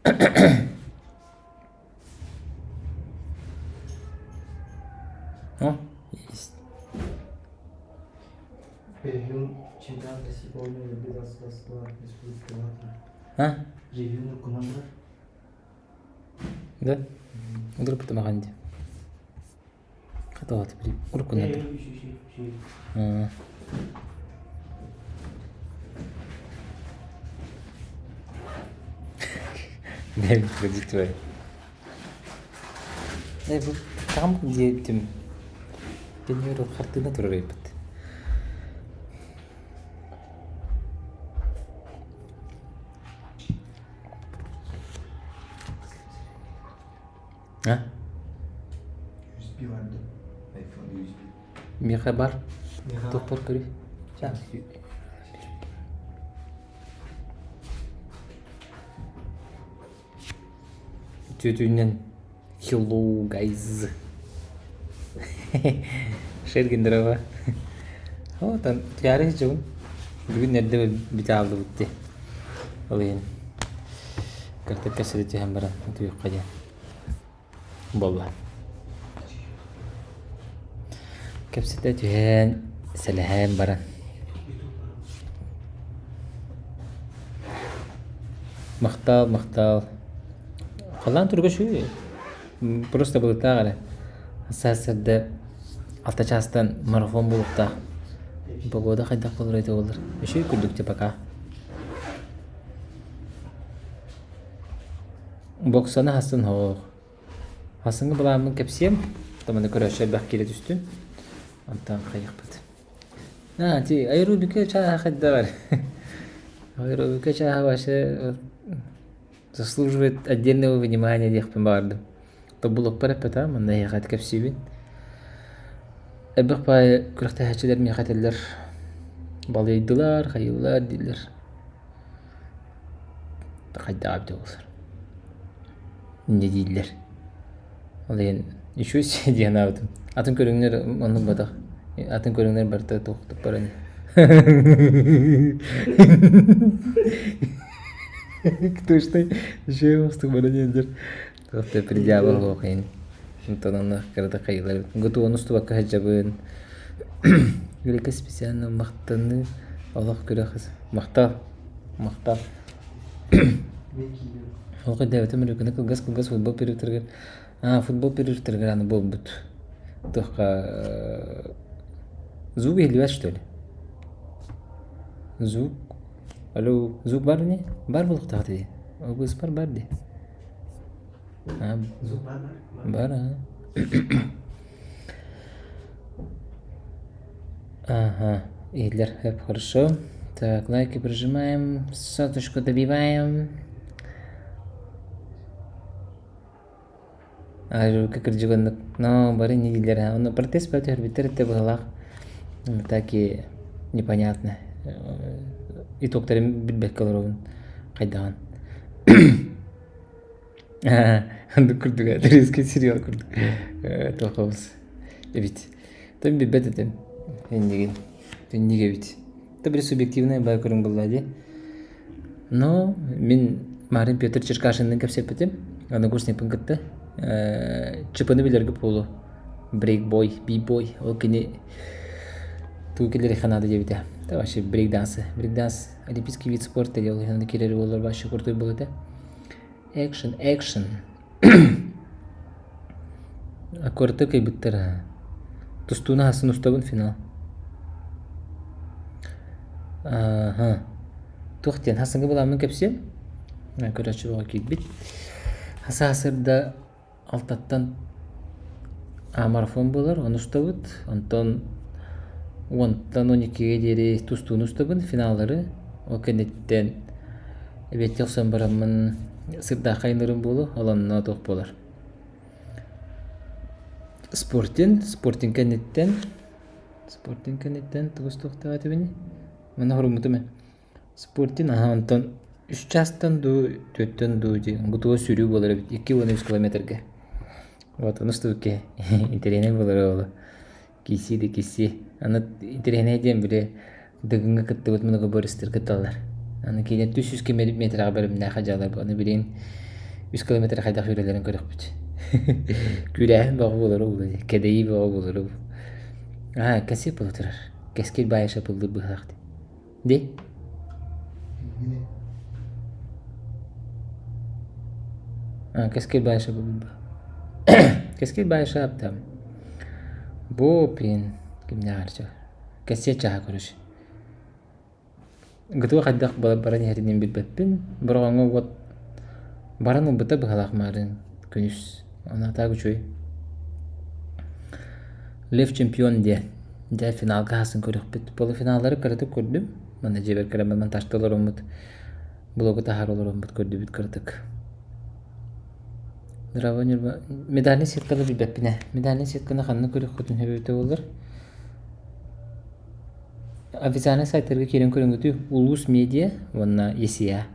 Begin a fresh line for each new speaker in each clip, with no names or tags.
О, есть.
Регион чемпионат России по вольной борьбе 2022 Республика Латвия.
А?
Регион командалар.
Да? Удурпутум ахан дии. Хатаҕа уруккунан. Ээ бу таҕам диэбитим Кэннигэр хартыына турар эбит. А?
USB var да? iPhone USB.
Миэхэ бар. Туохпар көрүй. Түөтүүнэн Hello, guys. Шергин здорово. Вот он, тияры дьон. Бүгүн эрдэ бүтэ ааллыбыт дии. Ол иһин кыртыкка сири түһэн баран утуйуохха диэн буолла. Кэпсэтэ түһэн, сэлэһэн баран. Махтал, махтал. Халлаан туруга үчүгэй. Просто былыттаах эрэ. Сарсыарда алта чаастан марафон буолуохтаах. Погода хайдах буолар эти буолар. Үчүгэй курдук типа пока. Боксаны хасын хоох. Хасыҥҥы былааммын кэпсиэм. Таманы көрөөччү элбэх киирэ түстүн. Онтон хайыахпыт. А, ти аэробика чааһа хайдах Аэробика чааһа вообще заслуживает отдельного внимания диэхпин баҕардым. Тобулукпар эппэтэ, манна эһиэхэ кэпсиибин. Элбэх баайы күрэхтэһээччилэр миэхэ этэллэр балыйдылар, хайыылар дииллэр. Хайдаҕа эбитэ буолсар. Инньэ дииллэр. Ол иһин үчүгэй дии санаабытым. Атын көрүҥнэр оннук буотах. Атын көрүҥнэр барыта туох туппар ини. Кто что устук баран иһэллэр. Туох да предъява суох иһин. Онтон онно кырата хайыылар. Гутуону устубакка сылдьабын. Великэ специально махтаныы олох күрэх махтал махтал Ол кыйдаабытым өрүкүнэ кылгас-кылгас футбол периодтарыгар аа футбол периодтарыгар аны буолбут туохха звук иһиллибэт что ли звук алло звук бар ини бар буолуохтаах дии быыспар бар дии аа
Звук бар бар.
бар аа Ага, иһиллэр хөп хорошо. Так, лайки прожимаем, соточку добиваем. Аэробика кырдьык оннук. Но бары не дииллэр аа. Онно протест бөтө түһэрбиттэр этэ быһыылаах. Так и непонятно. Итогтарын билбэккэ олоробун хайдаҕын. Оннук курдук ээ, турецкий сериал курдук. Туох олус эбит. Тым билбэт этим иннигин. Инник эбит. Это били субъективная баа көрүҥ буолла дии. Но мин Марин Петр Черкашинныын кэпсэппитим. Однокурсникпын кытта. ЧПны билэргэ буолуо. Брейкбой, би-бой. Ол кини тугу киллэриэххэ наада диэбитэ. Это вообще брейкдансы. Брейкданс олимпийский вид спорта диye ол иһин киирэр буоллар вообще крутой буолуо этэ. Экшн, экшн. Аккорды кыйбыттар Тустууну аһасын устабын финал. Ааһа. Туох диэн хасыҥҥы былааммын кэпсиэм. Көрөөччү бөҕө киирбит. Хаса сырда алтаттан марафон буолар, ону устабыт. Онтон уонтан он иккигэ диэри тустууну устабын, финаллары. Ол кэнниттэн эбиэттии охсон бараммын сырдаахха айанныырым буолуо, ол онно туох буолар. Спортинг, спортинг кэнниттэн, спортинг кэнниттэн тугу устуохтаах этибиний? Манна хоруйбутум ээ. Спортинг аһа онтон үс чаастан дуу, түөртэн дуу дии бутуга сүүрүү буолар эбит 2,3 километрга. Вот ону устубут киһи интэриэһинэй буолара буолуо. Киирсии да киирсии. Аны интэриэһинэй диэн били Дыгыҥҥа кыттыбыт многоборецтар кытталлар. Аны киинэ 300 метрэҕэ бэлэмнээх дьаалар аны билигин. Үс километр хайдах сүүрэллэрин көрүөхпүт. Күүрээһин бөҕө буолара буолуо дии, кэдэйии бөҕө буолара буолуо. Аа, кэсиэ буола турар. Кэскил баайа шапыллыыр быһыылаах дии. Дии? Аа, Кэскил баайа шапыллыыр Кэскил баайа шаптам. Бу пин кимнээҕэр чэ. Кэссиэ чаһа көрүш. ГТО хайдах баран иһэрин билбэппин. Бороҕоҥҥо уот баран ылбыта быһалаах маарыын күнүс. Ону атаак үчүгэй. Лев чемпион диэн. Дьэ финалга хасын көрүөхпүт. Полуфиналлары кыратык көрдүм. Манна дьиэбэр кэлэн монтажта олороммут, блогу таһаара олороммут көрдүбүт кыратык. Здраво Ньурба. Медальнай сетканы билбэппин ээ. Медальнай сетканы ханна көрүөххүтүн сөбүтэ буоллар. Официальнай сайтарга киирэн көрүҥҥүтүй Улуус Медиа уонна ЕСИА.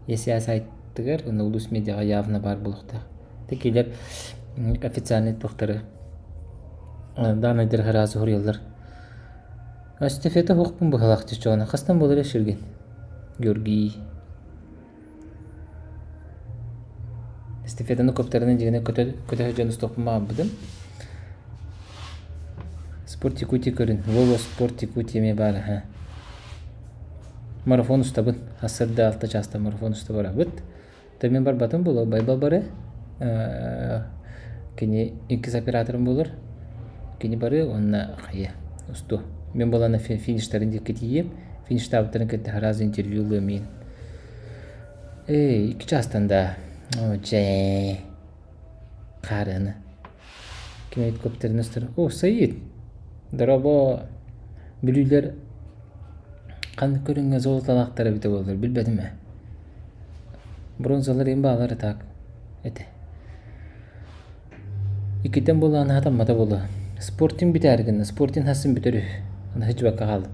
ЕСИА сайтыгар уонна Улуус Медиаҕа явно баар буолуохтаах. Такилэр официальный туохтары даанайдары сразу суруйаллар. Эстафета суохпун быһалаах чочоҕуна хастан буолар Ширгин? Георгий. Эстафетаны көптөрүнэн дьиҥинэ көтө көтө сылдьан устуохпун баҕарбытым. Спорт Якутия көрүн. Вова Спорт Якутия эмиэ баар аһа. Марафон устабын. Сарсыарда 6 чаастан марафон уста барабыт. То мин барбатым буолуо, Байбал бары. Кини иккис операторым буолар. Кини бары уонна хайа устуо. Мин буолан фиништарын диэки тиийиэм. Фиништаабыттарын кытта сразу интервью ылыам иин. Эй, 2 чаастан да. Оо, дьэ. Хаарыаны. Ким эбит көптөрүн устар. О, Саид. Дорообо. Бүлүүлэр ханнык көрүҥҥэ золотолаахтар эбитэ буоллар билбэтим ээ. Бронзалар им баалар так этэ. Иккитэн буоллаҕына хатаммата буолуо. Спортинг бүтээри гынна. Спортинг хассын бүтэр үһү. Аны сылдьыбакка хааллым.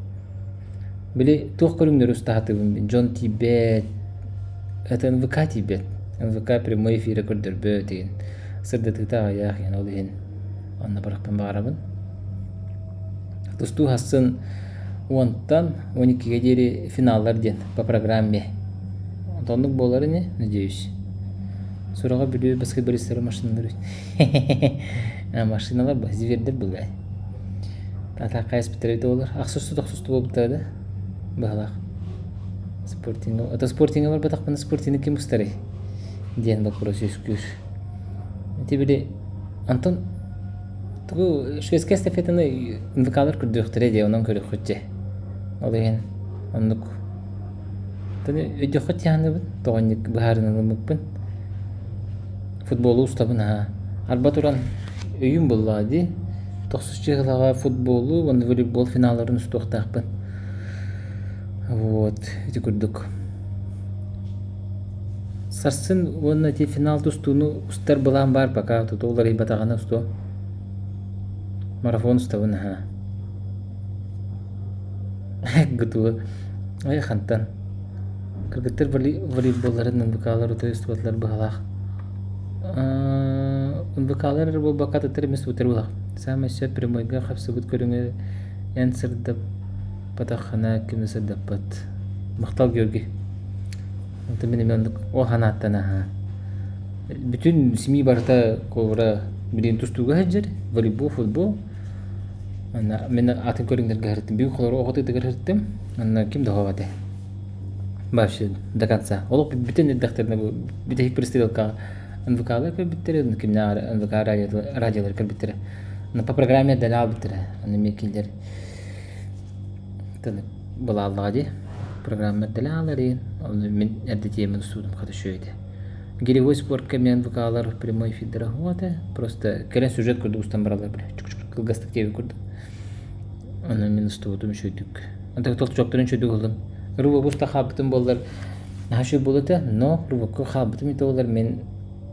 Били туох көрүҥнэри уста сатыыбын мин. Дьон тиийбэт. Это НВК тиийбэт. НВК прямой эфирэ көрдөрбөт диэн. Сырдатыыта аҕыйах диэн ол иһин онно барыахпын баҕарабын. Тустуу хассын уонтан 12-гэ диэри финаллар диэн по программе. Оннук буолар ини, надеюсь. Сураҕа Бүлүү баскетболистара машиналар машиналар ба звердэр былай. Атаакка эспиттэр эбитэ буолар. Ахсысту тохсусту буолбуттара да быһалаах. Спортинга, ото спортинга барбатахпына спортины ким устарый диэн боппуруос үөскүүр. Ити били Антон тугу шведскэй эстафетаны НВК-лар көрдүөхтэрэ дии онон көрүөххүт дьэ. Ол иһин оннук Өйдөххө тиһаныбын, тоҕонньук быһаарынылыммыппын. Футболу устабын аһаа. Арба туран өйүм буллаҕа дии. Тохсус чыһылаҕа футболу уонна волейбол финалларын устуохтаахпын. Вот, ити курдук. Сарсын уонна ити финал тустууну устар былаан баар пока туту уларыйбатаҕына устуо. Марафон устабын аһаа. ГТУ Ой, хантан? Кыргыттар волейболларын НВК-лар утуйа устубатылар быһалаах. НВК-лар эрэ буолбакка атыттар эмиэ устубуттар быһалаах. Саамай сөп прямойга хапсыбыт көрүҥү эн сырдаппатаххына ким да сырдаппат. Махтал Георгий. Онтон мин эмиэ оннук ол санааттан аһаа. Бүтүн СМИ барыта кобра билигин тустууга сылдьар, волейбол, футбол. Манна мин атын көрүҥнэргэ сырыттым. Бүгүн холоро оҕо тыытыгар сырыттым. Манна ким да суох этэ. Вообще до конца. Олох бүтэн эрдэхтэринэ бу бүтэһик пристрелкаҕа НВК-лар көрбүттэрэ, кимнээҕэр НВК радиолар көрбүттэрэ. Но по программе эрдэлээх албыттара. Аны эмиэ кинилэр былааллаҕа дии. Программа эрдэлээх аалар иһин. Ону мин эрдэ тиэмэн устубутум хата үчүгэй этэ. Гиревой спортка эмиэ НВК-лар прямой эфирдэрэ суох этэ. Просто кэлэн сюжет курдук устан бараллар бile. Чук-чук кылгастык диэбит курдук. Аны мин устубутум үчүгэйдик. Антон толчоктарын үчүгэйдик ыллым. Рывок уста хаалбытым буоллар наһаа үчүгэй буолуо этэ, но рывокка хаалбытым ити буоллар мин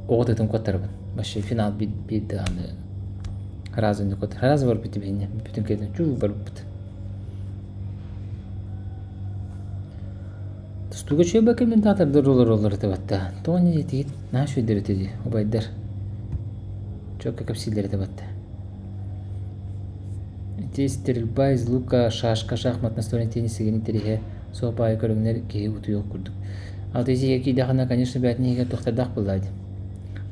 оҕо тытын куоттарабын. Вообще финал биир даҕаны разы куоттар. Разы барбыт ибиһинне. Бүтүн кэлин чуу барбыт. Тустууга үчүгэй комментатордар олороллор этэ батта. Тоҕо инньэ диэтигит? Наһаа үчүгэйдэр этэ дии, убайдар. Чуокка кэпсииллэр этэ батта. Ити стрельба из лука, шашка, шахмат, настольный теннис игин интэриэһэ суох баайы көрүҥнэр киһи утуйуох курдук. Алтыйсыйа киирдэххинэ, конечно, бэйэтин иһигэр туохтардаах буоллаа дии.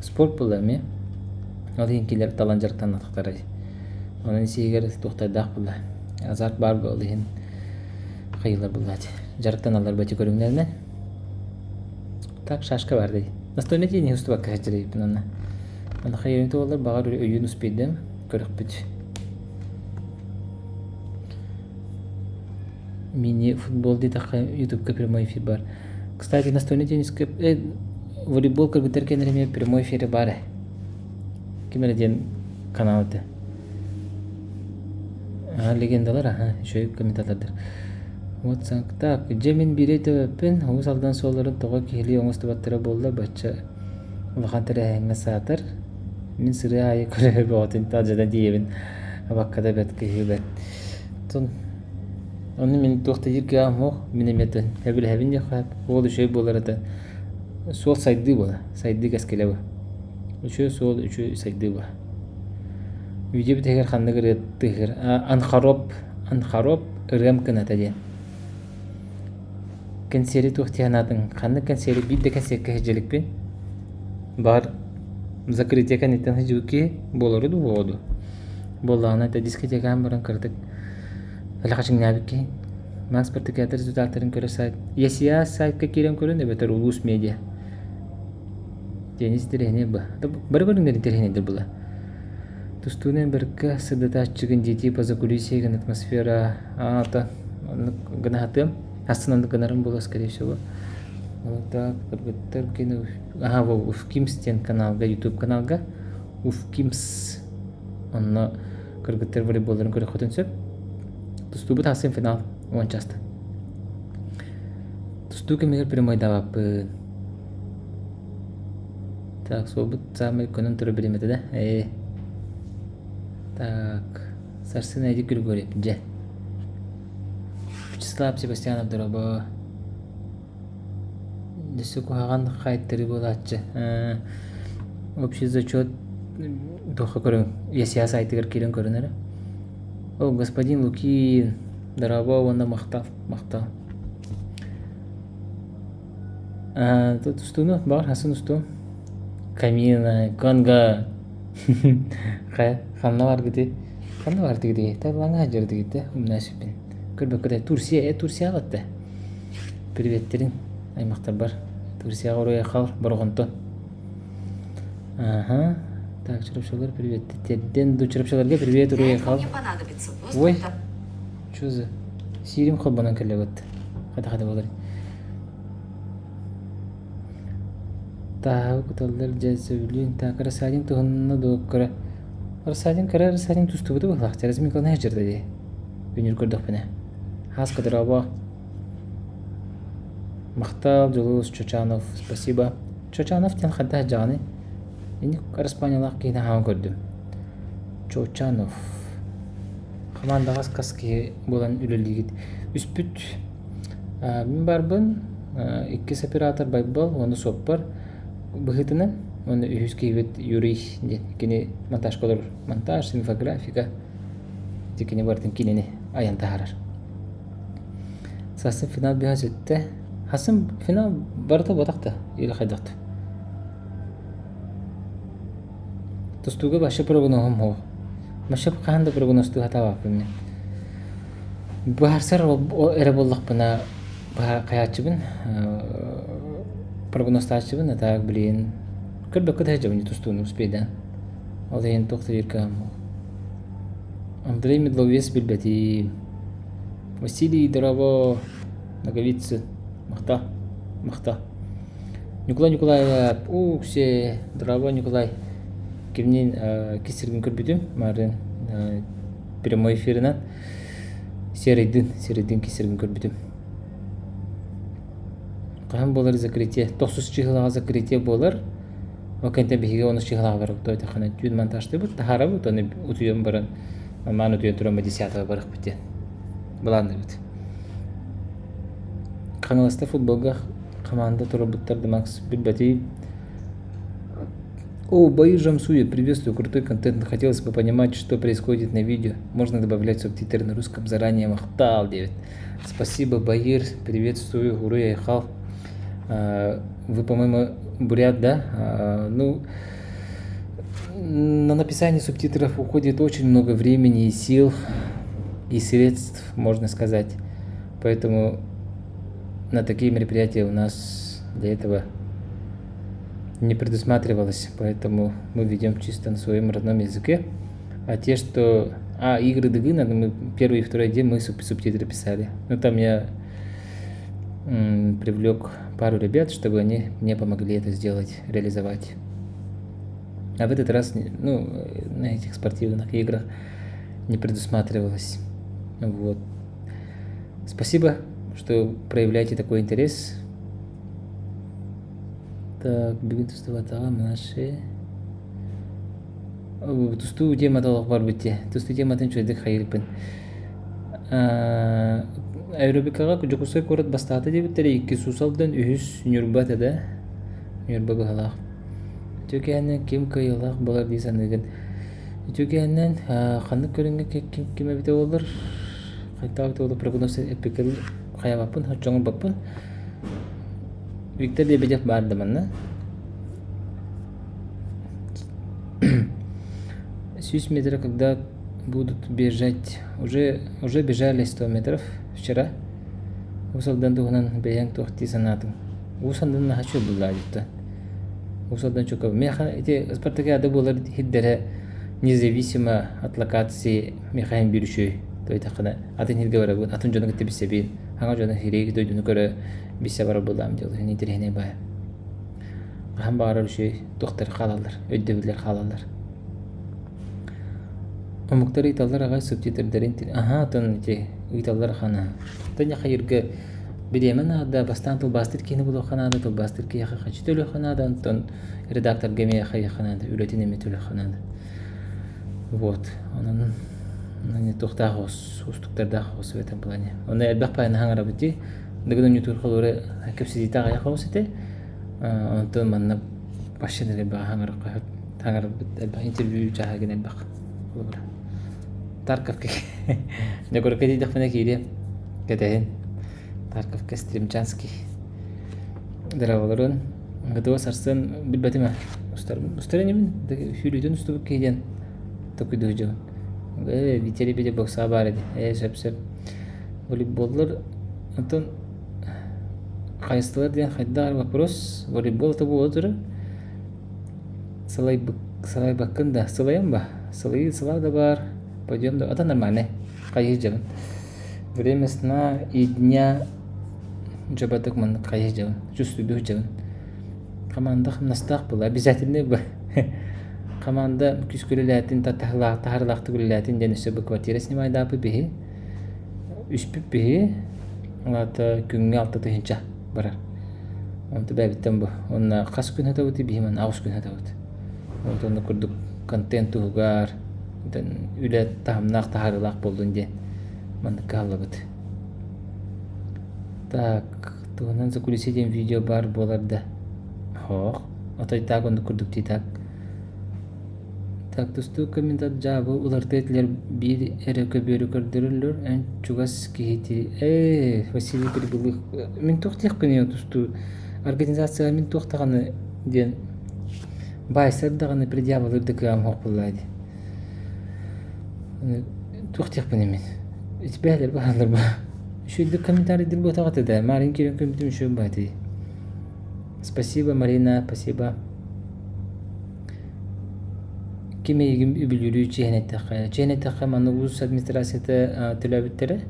Спорт буолла эмиэ. Ол иһин кинилэр талан дьарыктаннахтарай. Онон ис-иһигэр туохтардаах буолла. Азарт баар буол иһин хайыылар буоллаат. Дьарыктаналлар бати көрүҥнэринэн. Так, шашка бар дии. Настольный теннис устубакка сылдьар онно. Онно хайыырын туоллар баҕар өйүүн успейдым көрөхпүт. Мини-футбол диэтэххэ ютубка прямой эфир баар. Кстати, настольный теннискэ волейбол кыргыттар кэннэ эмиэ прямой эфири баар ээ. Ким эрэ диэн канал этэ. Аха, легендалар, аха, үчүгэй комментатордар. Вот так, дьэ мин биири өйдөөбөппүн, Уус Алдан суолларын тоҕо киһилии оҥостубаттара буолла, бачча улахан тэрээһиҥҥэ саатар. Мин сырыы аайы көрөр бөҕөтүн алдьатан тиийэбин, абакка да бэрт киһи бэрт. Оттон ону мин туох да диир кыаҕым суох, мин эмиэ сөбүлэһэбин диэххэ сөп. Уол үчүгэй буолар этэ. Суол сайдыы буолар, сайдыы кэскилэ бу. Үчүгэй суол, үчүгэй сайдыы буолар. Видео бүтэһигэр ханнык ырыа тыаһыыр? Анхароп, Анхароп ырыам кыната диэн. Кэнсиэри туох дии санаатыҥ? Ханнык кэнсиэри биир да кэнсиэркэ сылдьа иликпин. Баҕар закрытие кэнниттэн сылдьыбыт киһи буолары дуу буолуо дуу. Буоллаҕына этэ дискотекаҕа баран кыратык элэхэчиҥнээбит киһи. Макс Спартакиада результаттарын көрө сайт ЯСИА сайтка киирэн көрүн эбэтэр Улуус медиа. Теннис интэриэһинэй ба. Бары көрүҥнэр интэриэһинэйдэр була. Тустууну бэркэ сырдатааччыгын дии по закулисье гын атмосфера аата оннук гына сатыам. Астынан гынарым буолуо скорее всего. Вот так кыргыттар кини аха во Уфкимс диэн каналга YouTube каналга Уфкимс онно кыргыттар волейболларын көрүөххүтүн сөп. Тустуубут асын финал 10 часта. Тустуу кэмигэр прямойдаабаппын. Так, суолбут саамай көнөн турар бириэмэтэ да? Ээ. Так, сарсын Эдик Григорьев, дьэ. Вячеслав Себастьянов дорообо. Өссө куһаҕан хайтары буолааччы. Общий зачет туохха көрүҥ? ЯСИА сайтыгар киирэн көрүн эрэ. О, господин Лукин, дорообо уонна махтал, махтал. Тустууну баҕар хасын устуом. Камина, Конго. Хайа, ханна баргытый? Ханна бардыгытый? Таблаҥа сылдьардыгыт умна сүппүн. Көрбөккө Турция, э Турцияҕа ытта. Приветтерин аймахтарбар. Турцияҕа уруйахал Борҕонтон. Ага. Так, чурапчылар привет. Терден ду чурапчыларга привет уруйахал. Ой, что за? Сиирим холбонон кэллэбит. Хата-хата буолар. Тааһы куталлар дьэ сөбүлүүн. Так, Рассадин туһунна дуо кыра. Рассадин кыра Рассадин тустубута быһылаах. Разминкалана сылдьар дии. Үнүр көрдөхпүнэ. Хаас кытыраабо. Махтал, Дьулус, Чочанов, спасибо. Чочанов диэн хайдах дьаҕаный? Инник араспаанньалаах киһини хаһан көрдүм. Чочанов. Хамаандаҕа хас киһи буолан үлэлиигит. Үспүт мин баарбын, иккис оператор Байбал уонна суоппар быһыытынан уонна үһүс киһибит Юрий диэн кини монтажка олорор. Монтаж, инфографика ити кини барытын кинини айан таһаарар. Сарсын финал быһа сүттэ. Хасым финал барыта буотах да или хайдах да. Тустууга вообще прогноһум суох. Вообще хаһан да прогнозтуу сатаабаппын мин. Быһаарсар эрэ буоллахпына хайааччыбын, прогнозтааччыбын, а так блин, көрбөккө да сылдьабын тустууну успейдаан. Ол иһин туох да диир кыаҕым суох. Андрей Медловец билбэтим. Василий дорообо, Ноговицын, махтал, махтал. Ньукулай Ньукулаев, ууксе, дорообо Ньукулай. Кимниин кис сиргин көрбүтүм, марын прямой эфирынан Серыйдын, Серыйдын кис сиргин көрбүтүм. Хаһан буолар закрытие? Тохсус чыһылаҕа закрытие буолар. Ол кэнтэн биһиги онус чыһылаҕа барабыт тойтаххына түүн монтажтыыбыт, таһаарабыт, ону утуйан баран, маан утуйан туран десятого барыахпыт диэн былаанныыбыт. Хаҥаласта футболга команда турарбыттар да Макс билбэтий. О, бои Жамсуя, приветствую, крутой контент. Хотелось бы понимать, что происходит на видео. Можно добавлять субтитры на русском заранее. Махтал, Дэвид. Спасибо, Баир, приветствую, Уруй Айхал. Вы, по-моему, бурят, да? Ну, на написание субтитров уходит очень много времени и сил, и средств, можно сказать. Поэтому на такие мероприятия у нас для этого не предусматривалось, поэтому мы ведем чисто на своем родном языке. А те, что... А, игры Дыгына, ну, мы первый и второй день мы субтитры писали. Ну, там я привлек пару ребят, чтобы они мне помогли это сделать, реализовать. А в этот раз, ну, на этих спортивных играх не предусматривалось. Вот. Спасибо, что проявляете такой интерес. Так, бүгүн тустубатаҕа наши тустуу темата олох барбыт дии. Тустуу тематын үчүгэйдик хайыырбын. Аэробикаҕа Дьокуускай куорат бастаата диэбиттэрэ иккис Уус Алдан, үһүс Ньурба этэ да. Ньурба быһалаах. Үтүөкээннэн ким кыайыылаах буолар дии саныыгын? Үтүөкээннэн ханнык көрүҥҥэ ким, ким эбитэ буоллар, хайдах эбитэ буоллар прогноз эппиккин хайаабаппын, оччоҥорбоппун. Виктор Лебедев баар да манна. 100 метров, когда будут бежать, уже, уже бежали 100 метров вчера. Уус Алдан туһунан бэйэҥ туох дии санаатыҥ? Уус Алдан наһаа үчүгэй буолла дьиттэ. Уус Алдан чука. Миэхэ ити спартакиада буолар сирдэрэ независимо от локации миэхэ биир үчүгэй. Тойтаххына атын сиргэ барабын, атын дьону кытта билсэбин, хаҥа дьону сири дойдуну көрө билсэ барар буоллаам дьол интэриэһинэй баай. Хаһан баҕарар үчүгэй туохтар хаалаллар, өйдөбүллэр хаалаллар. Омуктар ыыталлар аҕай субтитрдарын аһаа оттон ити ыыталлар хана. Оттон хайырга бириэмэ наада, бастаан тылбаастыыр киһини булуохха наада, тылбаастыыр киһиэхэ хаччы төлүөххэ наада, онтон редакторга эмиэ хайыахха наада, үлэтин эмиэ төлүөххэ наада. Вот. Онон туохтаах уустуктардаах оҕус в этом плане. Онно элбэх пайын хаҥарабыт дии. Дыгын онньутуур холура кэпсэтиитэ аҕыйах оҕус этэ. Онтон манна вообще элбэх хаҥарахха хаҥарбыт элбэх интервью чааһыгын элбэх холобура. Тарковка Дьокуурка тиийдэхпинэ киириэм. Кэтэһин. Тарковка Стримчанский. Здраволорун. ГТО сарсын билбэтим ээ. Устар устар инибин. Сүүрүүтүн устубут киһи диэн токуйдуу дьон. Ээ, Витя били боксаҕа баар ини. Ээ, сөп сөп. Волейболлар онтон хайыстылар диэн хайдах эрэ вопрос. Волейбол это буола турар. Сылайбык сылайбаккын да сылайан ба сылайыы сылаа да баар пойдем да ата нормальный хайыы дьабын время сна и дня дьабатык маннык хайыы дьабын чувствую дьабын команда хамнастаах була обязательно бы команда күүскэ үлэлээтин таһарлаахтык үлэлээтин диэн өссө бу квартира снимайдааппыт биһи үспүт биһи Аата күҥҥэ 6 тыһыынча барар. Онто бэйэбиттэн бу. Уонна хас күн сатабыт биһи манна 8 күн сатабыт. Вот онно курдук контент туһугар үлэ таһымнаах таһаарыылаах буоллун диэн маннык кыһаллабыт. Так, туһунан закулисье диэн видео баар буолар да. Хоох. Отой так оннук курдук дии так. Так, тустуу комментат дьаабы уларыта этилэр биир эрэ көбүөрү көрдөрөллөр, эн чугас киһити ээ Василий Прибылых мин туох диэхпиний тустуу организацияҕа мин туох даҕаны диэн баайсар даҕаны предъявалыыр да кыаҕым суох буоллаа дии туох диэхпиний мин итибээлэр бааллар ба үчүгэйдик комментарийдыр буотах этэ да маарыын киирэн көрбүтүм үчүгэй баатый Спасибо, Марина, спасибо. Ким эйигин үбүлүүрүй чиэһин эттэххэ? Чиэһин эттэххэ, манна улуус администрацията төлөөбүттэрэ.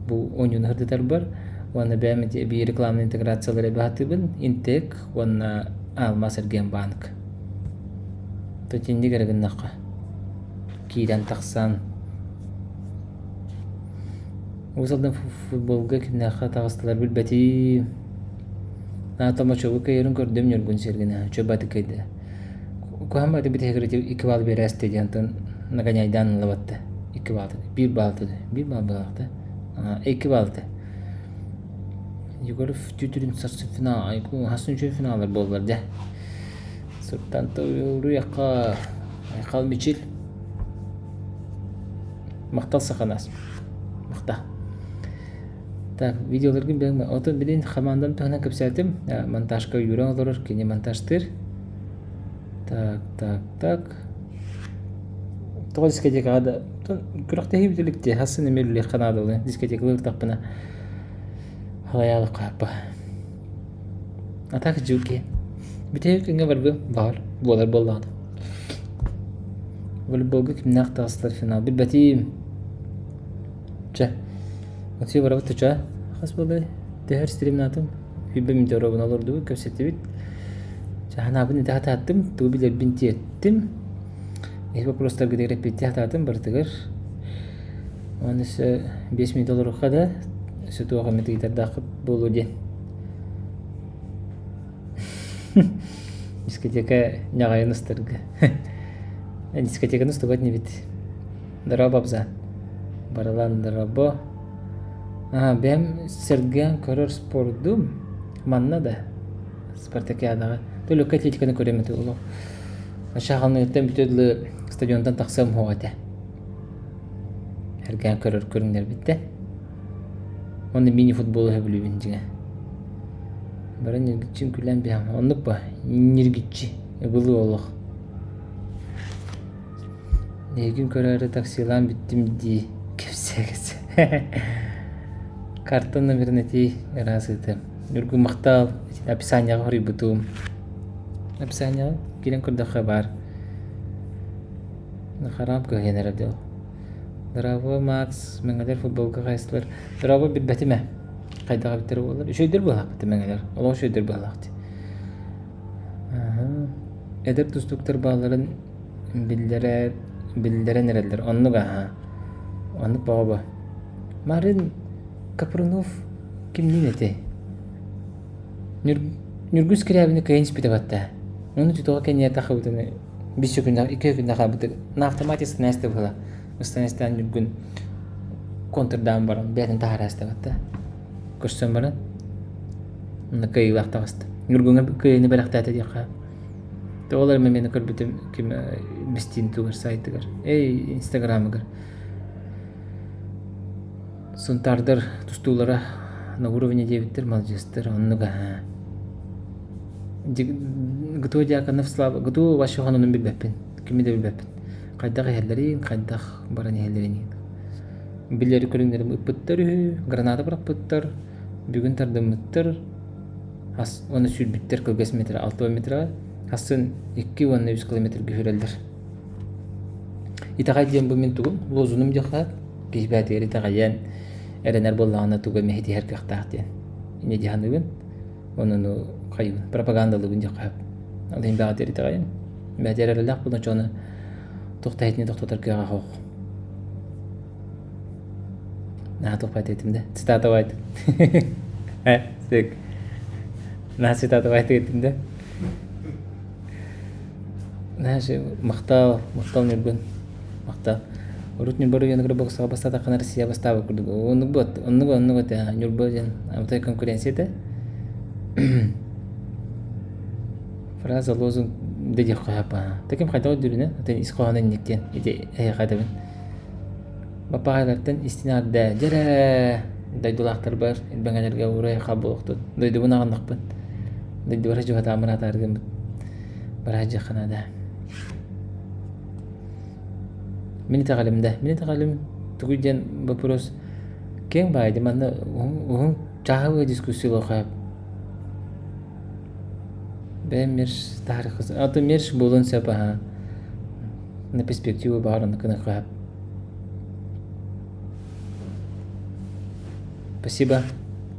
Бу оонньууну сырдатарбар уонна бэйэм ити эбии рекламнай интеграциялары эбэ сатыыбын. Интек уонна Алмаз Эргиэнбанк. Итинник эрэ гыннахха киирэн тахсан Уус Алдан футболга кимнээххэ таҕыстылар билбэтиим. Наата мочобу кыайарын көрдүм Ньургун Сергина чөбаты кыайда. Куһаҕан баҕайытык бүтэһигэр ити икки баалы биэрээсти диэн онтон нагоняйдаан ылабатта. Икки баалты. Биир баалты. Биир баал баалты. Икки баалты. Егоров түүтүрүн сарсын финал, хасын үчүн финаллар буоллар дьэ. Сыртан уруйахха Айхал Мичил. Махтал Саханас. Махта. Так, видеоларгын бэйэҥ Отон билин хамаандам туһунан кэпсээтим. Монтажка Юра олорор, кини монтажтыыр. Так, так, так. Тоҕо дискотекаҕа да күрэхтэһии бүтэ илик дии, хас сыл эмиэ үлэлиэххэ наада буолуо. Дискотекалыы ыртахпына халайаалык хааппа. А так дьуки. Бүтэһик күҥҥэ барбыам, баҕар, буолар буоллаҕына. Волейболга кимнээх таҕыстылар финал билбэтим. Чэ, Максим барабыт туча хас буоллай? Төһөр стримнаатым? Хүббэ минтэ оробун олордубут, кэпсэттибит. Чаһанаабын ити хатааттым, тугу билэрбин тиэттим. Эһи вопростаргытыгар эппиэттии хатаатым барытыгар. Уонна өссө 5 минут олоруохха да, өссө туох эмит ыйытардааххыт буолуо диэн. Дискотека ньаҕайын устарга. Дискотеканы устубат инибит. Дорообо, Абзан. Барылан дорообо. Аа, бэйэм сэргээн көрөр спордум манна да спартакиадаҕа. Төлөккө атлетиканы көрөм этэ олох. Шахалныыттан бүтэ дылы стадионтан тахсыам суох этэ. Сэргээн көрөр көрүҥнэрбиттэн. Уонна мини-футболу сөбүлүүбүн дьиҥэ. Бары ньиргиччи үҥкүүлээн биһэм. Оннук ба, ньиргиччи, ыбылы олох. Эйигин көрөөрү таксилаан бүттүм дии, кэпсээ-кэпсээ. Карта номерын этии ыраас ыытыам. Ньургу махтал, описанияҕа хоруйбутум. Описанияҕа киирэн көрдөххө баар. Хараам кыһыйан эрэр дьол. Дорообо, Макс, мэҥэлэр футболга хайыстылар. Дорообо билбэтим ээ. Хайдах эбиттэр буоллар. Үчүгэйдэр быһалаахпыт мэҥэлэр. Олох үчүгэйдэр быһалаах дии. Эдэр тустууктар баалларын биллэрэр биллэрэн эрэллэр. Оннук аһаа. Оннук бөҕө бо. Марын Капрунов кимниин этэй? Ньур Ньургун Скрябины кыайан испитэ батта. Ону тутуга кэнниэ тахыбытын бис күннэх икки күннэх хаалбыты на автомате станаста быһыла. Станастаан Ньургун контрдаан баран бэйэтин таһаара астабатта. Көрсөн баран онно кыайыылаах таҕыста. Ньургуҥҥа кыайыыны бэлэхтээтэ диэххэ. Ол эрэ мин көрбүтүм ким бистиин тугар сайтыгар, эй инстаграмыгар. Сунтаардар тустуулара на уровне диэбиттэр маладьыастар оннук аһаа. ГТО Дьяконов Слава ГТО вообще хононун билбэппин кими да билбэппин хайдах иһэллэрин хайдах баран иһэллэрин билэр көрүҥнэрим ыппыттар үһү граната бырахпыттар бүгүн тардыммыттар ас уонна сүүрбүттэр кылгас метр 6 метрга хассын 2 уонна 3 километрга сүүрэллэр итэҕэй диэн бу мин тугум лозунум диэххэ киһи бээтигэр итэҕэйэн эрэнэр буоллаҕына тугу эмэ ситиһэр кыахтаах диэн инньэ дии саныыбын онуну хайыбын пропагандалыыбын диэххэ сөп ол иһин бэҕэтигэр итэҕэйэн бээтигэр эрэллээх буолан чону туох да иһитини тохтотор кыаҕа суох Наһаа тухпайтыгытым да цитатовать Наһаа цитатовайтыгытым да Наһаа махтал махтал Ньургун махтал Урут Ньурба оройуонугар боксаҕа бастаатаххына Россия бастаабыт курдук оннук буот оннук оннук этэ Ньурба диэн амтай конкуренция этэ Фраза лозунг да диэххэ сөп Таким хайдах өйдүүрүнэн атын ис хоһооно инник диэн ити эһиэхэ этэбин Баппаҕайлартан истин аардаа дьэрээ дойдулаахтарбар илбэҥэлэргэ уурай-хаа буолуохтун дойдубун аҕыннахпын дойдубар дьуһатааммын атааргыммыт бараа дьиэххэ наада мин итэҕэлим да мин итэҕэлим тугуй диэн вопрос киэҥ баайды манна уһун чааһы дискуссиялыахха Бэйэм мерч таһаарыахха а то мерч буолуон сөп аһаа. На перспективу баҕар оннук гыныахха сөп. Спасибо.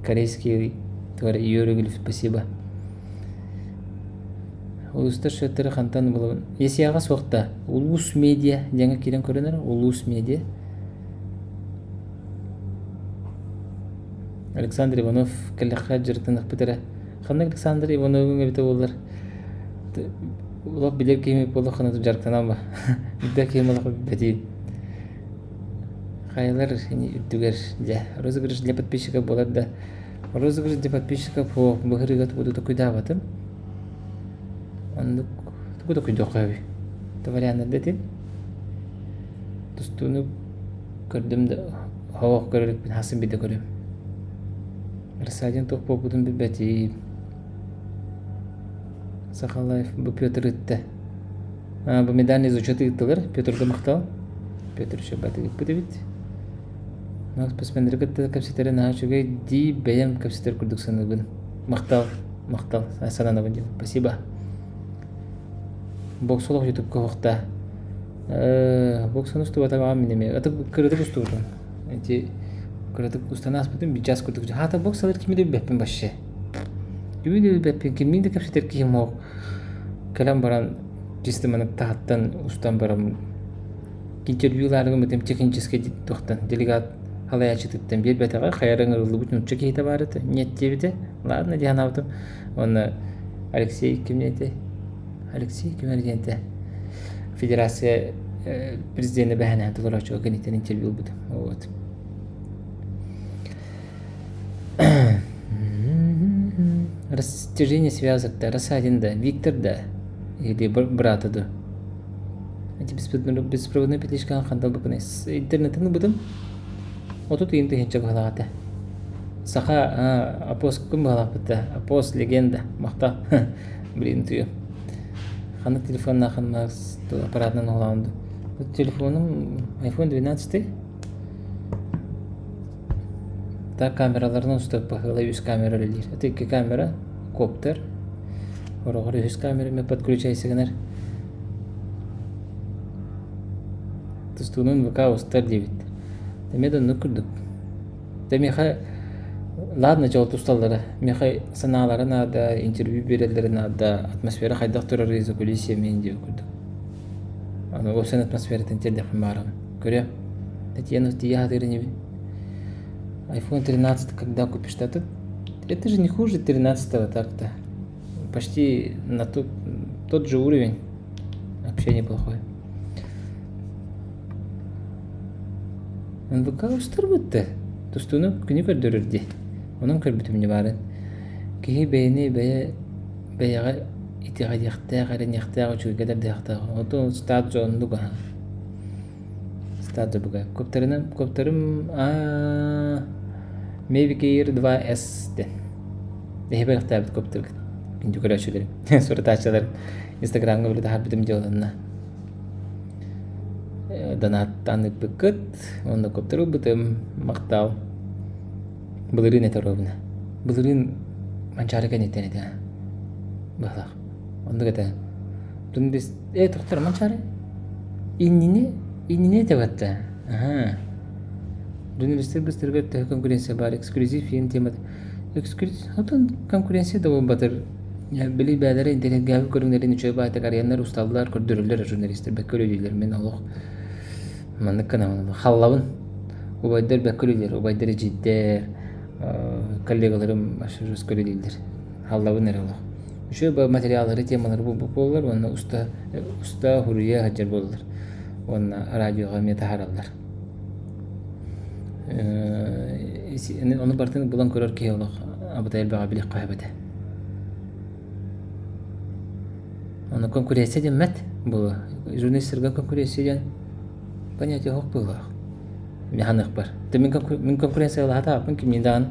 Корейский тварь иероглиф спасибо. Улуустар счеттары хантан булабын? Есияҕа суох да. Улуус медиа диэҥҥэ киирэн көрүнэр. Улуус медиа. Александр Иванов кэллэххэ дьарыктаныахпыт эрэ. Ханнык Александр Ивановыҥ эбитэ буоллар олох билэр киһим буоллаххына дьарыктанан ба. Билбэт киһим олох билбэтиим. Хайалар үрдүгэр дьэ розыгрыш для подписчиков буолар да розыгрыш для подписчиков суох быһырыыга тугу да токуйдаабатым. Оннук тугу токуйдуохха сөбүй? Варианнар да этим. Тустууну көрдүм да оһох көрөрүкпүн хасын биирдэ көрүм. Рассадин туох буолбутун билбэтим. Сахалайф бу Петр ыытта. Бу медальный зачет ыыттылар. Петрга махтал. Петр Щербат ыыппыт эбит. Макс Пасмендеры кытта кэпсэтэрэ наһаа үчүгэй дии бэйэм кэпсэтэр курдук саныыбын. Махтал, махтал, сананабын диэн. Спасибо. Боксолох ютубка уохта. Боксаны устубатаҕым мин эмиэ. Аты кыратык устубутум. Ити кыратык устан ааспытым час курдук. Хаата боксалар кими да билбэппин вообще. Кими да билбэппин, кимниин да кэпсэтэр киһим суох. Кэлэн баран чисто маны таһыттан устан баран интервью ылаарыгым этим техническэй туохтан делегат халайааччытыттан биэрбэтэҕэ хайа ыҥырыллыбыт нуучча киһитэ баар этэ нет диэбитэ ладно дии санаабытым уонна Алексей ким диэтэй Алексей ким эрэ диэн этэ федерация президенэ бэһэнэһэн толорооччуга киниттэн интервью ылбытым вот Растяжение связок да, Рассадин да, Виктор да, или брата да. Эти беспроводной петличкаҕа ханталбыккын интернеттэн ылбытым. 30 тыһыынча быһалаах этэ. Саха апоскун быһалаахпыт да, апос легенда, махтал. Блин, тыйым. Ханнык телефоннаахын аппаратынан оҕолоон Телефоным iPhone 12 Так камераларынан устар баһыылай үс камера үлэлиир. Это икки камера, коптер. Хороҕор үһүс камера эмиэ подключайся гынар. Тустуунун ВК устар диэбит. Эмиэ да оннук курдук. Дьэ миэхэ ладно дьол тусталлара. Миэхэ санаалара наада, интервью биэрэллэрэ наада, атмосфера хайдах турарый за кулисами диэн курдук. Аны ол сен атмосфератын тиэрдэхпин баарабын. Көрүөм. Татьяна тиийэ сатыыр инибин. iPhone 13 когда купишь? Да, это, это же не хуже 13 так-то. Почти на тот, тот же уровень. Вообще неплохой. НВК устарбытты. Тустууну күнү көрдөрөр дии. Онон көрбүтүм не баарын. Киһи бэйэни бэйэ бэйэҕэ итэҕэйиэхтээх, эрэниэхтээх, үчүгэйгэ тардыһыахтаах. Отон стат оннук аһа. Стат забыгай. Коптерынан, коптерым Mavic Air 2S дэн. Эһи бэлэхтээбит коптергыт. Күндү көрөөччүлэрим, суратааччыларым Инстаграмҥа били таһаарбытым дьыаланна. Донаттаан ыыппыккыт, уонна коптер ылбытым, махтал. Былырыын этэ ровно. Былырыын Манчаары кэнниттэн этэ. Быһалаах. Оннук этэ. Тун бис тохтор Манчаары. Иннини, иннини этэ батта. Аха. Журналистар быстарыгар төһө конкуренция баар эксклюзив фильм темата. Эксклюзив, отон конкуренция да буолбатар. Били бээлэрэ интэриэһиргээбит көрүҥнэрин үчүгэй баайтык арыйаннар усталлар, көрдөрөллөр журналистар бэккэ үлэлииллэр. Мин олох маннык гынабын халлабын. Убайдар бэккэ үлэлиир, убайдар эдьиийдэр, коллегаларым жестко үлэлииллэр. Халлабын эрэ олох. Үчүгэй материаллары, темалары булбут буоллар уонна уста уста суруйа сылдьар буоллар. Уонна радиоҕа эмиэ таһаараллар. Ону барытын булан көрөр киһи олох абытай элбэҕи билиэххэ сөп этэ. Ону конкуренция диэммэт буолуо. Журналистарга конкуренция диэн понятие суох быһыылаах. Мин ханыахпар. Мин конкуренциялаһатааппын кимниин даҕаны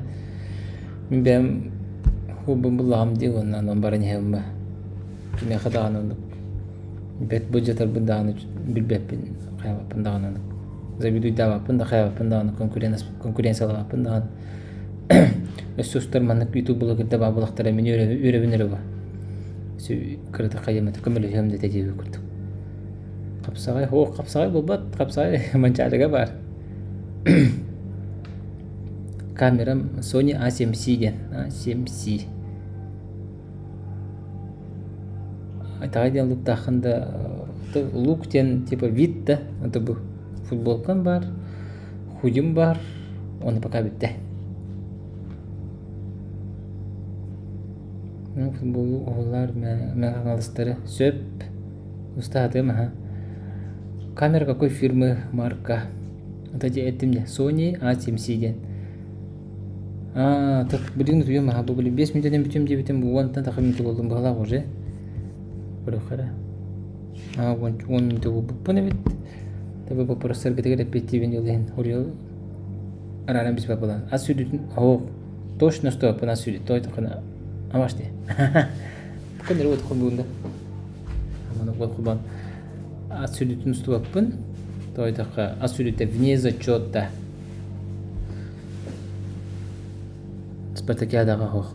мин бэйэм хуубун буллаҕым дии уонна онон баран иһэбин ба. Кимиэхэ даҕаны оннук бэрт былдьатарбын даҕаны билбэппин, хайаабаппын даҕаны оннук. Завидуйдаабаппын да хайаабаппын даҕаны конкуренциялаабаппын даҕаны. Өссө устар маннык ютуб блогерда баар буолахтара мин үөрэбин эрэ бу. Кыратык хайыам этэ көмөлөһүөм да этэ диэбит курдук. Хапсаҕай, оо, хапсаҕай буолбат, хапсаҕай Манчаарыга баар. Камерам Sony A7C диэн, A7C. Итэҕэй диэн луктааххын да, лук диэн типа вид да, это бу футболкам баар, худим баар, оны пока бүттэ. Футболу оҕолор мэҥэ сөп Устаатым аха. Камера какой фирмы марка? Это дьэ эттим дьэ Sony A7C диэн. Аа, так билигин утуйуом аха бу били 5 мүнүүтэнэн бүтүөм диэбитим бу уонтан тахса мүнүүтэ буоллум быһалаах уже. Көрүөххэ эрэ. Аа, 10 мүнүүтэ буолбуппун эбит. Таба вопростаргытыгар эппиэттиибин ол иһин уруйал арааран биспэт буолан. Ас сүрдүтүн оһох точно стояппын ас сүрдүт тойтоххуна амаш дии. Көннөрү уот холбуунда. Аманы уот холбоон. Ат сүлүтүн устубаппын. Тоойдоххо ат сүлүтэ вне зачета. Спартакиадаҕа оһох.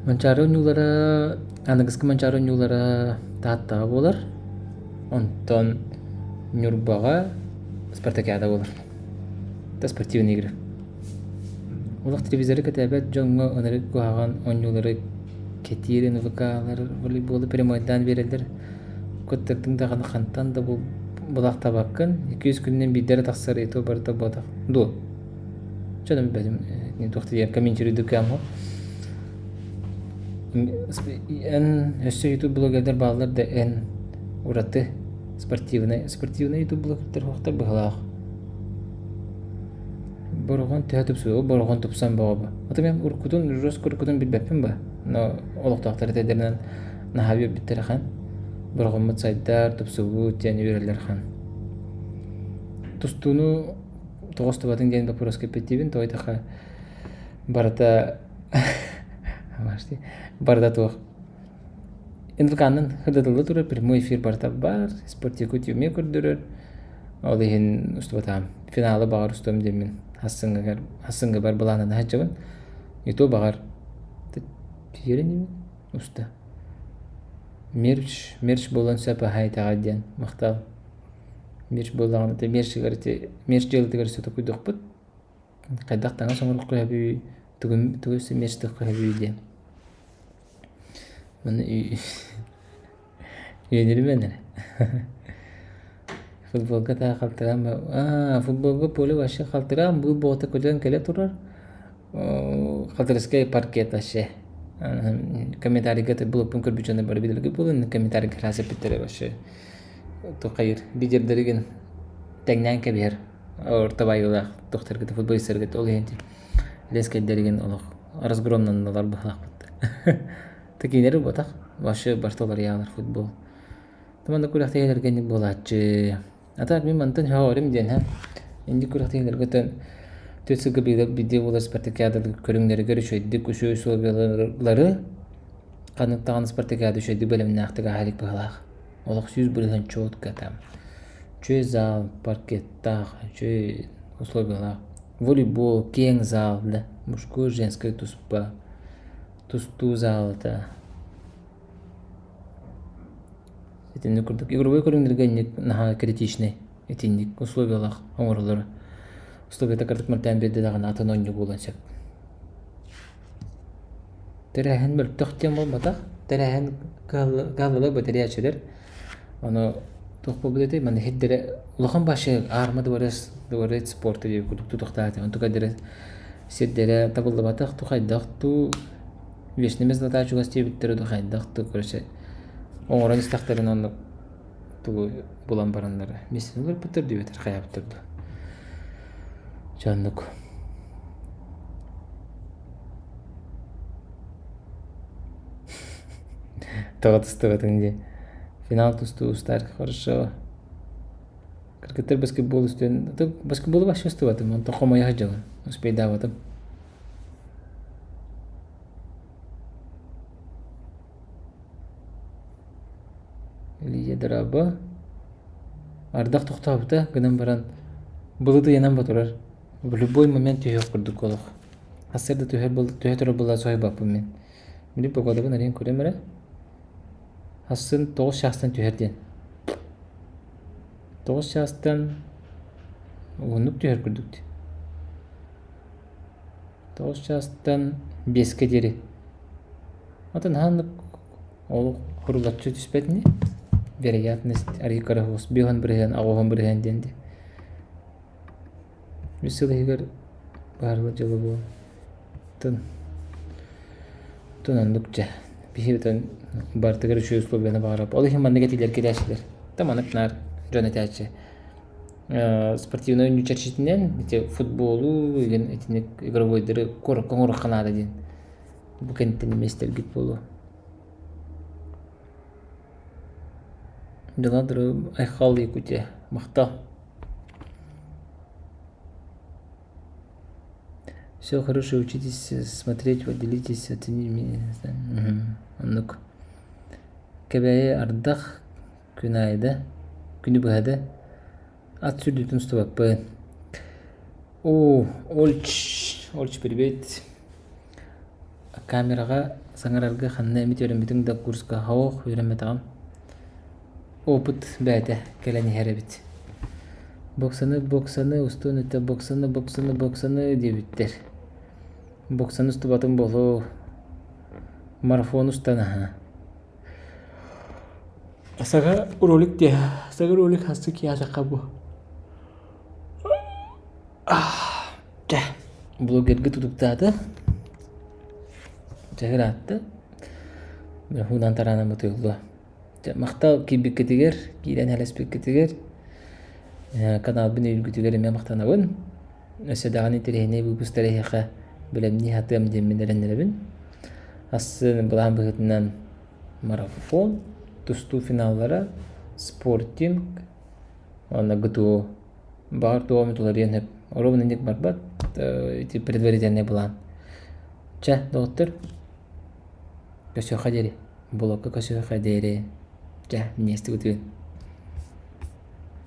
Манчаары оонньуулара аныгыскы Манчаары оонньуулара Тааттаҕа буолар. Онтон Ньурбаҕа спартакиада буолар. Это спортивные игры. Олох телевизоры кэтээбэт дьоҥҥо ынырык куһаҕан оонньуулары кэтиир НВК-лар волейболу прямойдаан биэрэллэр. Кыттырдыҥ даҕаны хантан да булаахтаабаккын, 200 күнүнэн биирдэ эрэ тахсар и то барыта буотах. Дуо? Чэ билбэтим, туох диэн комментируйдук кэм Эн өссө YouTube блогердар бааллар да эн ураты спортивный спортивный YouTube блогердар суохтар быһыылаах. Бороҕон төһө тупсуо бороҕон тупсан бөҕө бу. Ото мен уруккутун жестко уруккутун билбэппин ба. Но олохтоохтор этэллэринэн наһаа үөрбүттэр ахан. Бороҕоммут сайдар, тупсубут диэн үөрэллэр ахан. Тустууну тоҕо устубатыҥ диэн боппуруоска эппиэттиибин. Тоҕо диэтэххэ барыта барыта туох НВК-нан сырдатылла турар прямой эфир барыта баар, спортивка эмиэ көрдөрөр. Ол иһин устубатаҕым. Финалы баҕар устуом диэммин хассыҥҥыгар хассыҥҥыбар былааннана сылдьабын. Не то баҕар тиэрэн уста. Мерч, мерч буолуон сөп аһа итэҕэл диэн махтал. Мерч буоллаҕына ити мерчигэр ити мерч дьыалатыгар өссө токуйдуохпут. Хайдах таҥас оҥоруохха сөбүй, тугу тугу өссө мерчтыахха сөбүй диэн. Манна үөнүрүмэн эрэ. Футболга таа халтыраан аа футболга поле вообще халтыраан быыл боҕото көтөн кэлэ турар. Халтырскай паркет вообще. Комментарийга булуппун көрбүт дьоно бары билэргэ буолан комментарийга хаас эппиттэрэ вообще тухайыр лидердэригин тэҥнээн кэбиһэр орто баайыылаах тохторгыт футболистаргыт ол иһин лескэйдэригин олох разгромнанналар быһалаахпыт. Такиилэри буотах вообще барыта уларыйаалар футбол. Манна күрэхтэһиилэргэ инник буолааччы. А так мин мантан сөҕөрүм диэн һэ. Инник күрэхтэһиилэргэ төн түөрт сылга биирдэ биирдэ буолар спартакиада көрүҥнэригэр үчүгэйдик үчүгэй условиялары ханнык даҕаны спартакиада үчүгэйдик бэлэмнээхтик ааһа илик быһыылаах. Олох 100% четко там. Үчүгэй зал, паркеттаах, үчүгэй условиялаах. Волейбол, киэҥ зал да, мужской, женскай туспа, тустуу залата. Итинник курдук игровой көрүҥнэргэ инник наһаа критичнэй итинник условиялаах оҥороллоро. Условията кырдык мөлтөөн биэрдэ даҕаны атын оонньуу буолуон сөп. Тэрээһин мөлтөх диэн буолбатах. Тэрээһин кыһаллылар бэтэрээччилэр. Ону туох буолбут этэй? Манна сирдэрэ улахан башы аарма дворец дворец спорта диэбит курдук тутуохтаах этэ. Онтука сирдэрэ табыллыбатах ту хайдах туу вечный мерзлота чугас диэбиттэрэ ду хайдах ту короче оҥорон истэхтэрин оннук тугу булан бараннар миэстэни уларыппыттар диэбэтэр хайаабыттар дуу дьэ оннук тоҕо тустубатыҥ дии финал тустуу устар хорошо кыргыттар баскетбол устуон баскетболу вообще устубатым онтон хомойо сылдьабын успейдаабатым Лидия дорообо. Ардах тохтообута гынан баран былыт ыйанан батарар. В любой момент түһүөх курдук олох. Сарсыарда түһэр түһэ турар буолла соһуйбаппын мин. Били погодабын арыйан көрөм эрэ. Сарсын 9 чаастан түһэр диэн. 9 чаастан уһуннук түһэр курдук дии. 9 чаастан 5-кэ диэри. Атын хааннык ол курулаччы түспэт ини. Вероятность арыый кыра соҕус биэһэн бырыһыан, аҕыһан бырыһыан диэн дии. Үс сыл иһигэр баарыла дьыала буолан. Тын тын оннук дьэ. Биһи отон барытыгар үчүгэй условияны баҕарап. Ол иһин маннык этиилэр кэлээччилэр. Та маннык наар дьон этээччи. Спортивнай оонньуу чэрчитинэн ити футболу игин итинник игровойдары куоракка оҥоруохха наада диэн. Бу кэнниттэн эмиэ истэргит буолуо. Дьоно Айхал Якутия. Махтал. Все хорошо, учитесь смотреть, вот делитесь, оцените. Оннук. Кэбээйи ардах күн аайы да, күнү быһа да ат сүрдүүтүн устубаппын. Оо, Ольч, Ольч привет. Камераҕа саҥарарга ханна эмит үөрэммитиҥ да курска һоох үөрэммэтэҕим. Опыт бэйэтэ кэлэн иһэр эбит. Боксаны, боксаны, устун этэ боксаны, боксаны, боксаны диэбиттэр. Боксаны устубатым буолуо. Марафон устан аһа. Саҥа ролик диэ. Саҥа ролик хасты киһиэхэ бу. Чэ, блогерга тутуктаата. Чэ, ыраатта. Хуунан тараанан бутуйуллуо. Чэ, махтал киирбиккитигэр, киирэн хэлэспиккитигэр, каналбын өйүүргүтүгэр эмиэ махтанабын. Өссө даҕаны интэриэһинэй выпустары эһиэхэ бэлэмнии сатыам диэммин эрэннэрэбин. Ассыын былаан быһыытынан марафон, тустуу финаллара, спортинг уонна ГТО. Баҕар туох эмит уларыйан сөп. Оруобуна инник барбат, ити предварительный былаан. Чэ, доҕоттор, көрсүөххэ диэри. Блокка көрсүөххэ диэри. Чэ, минньигэстик утуйун.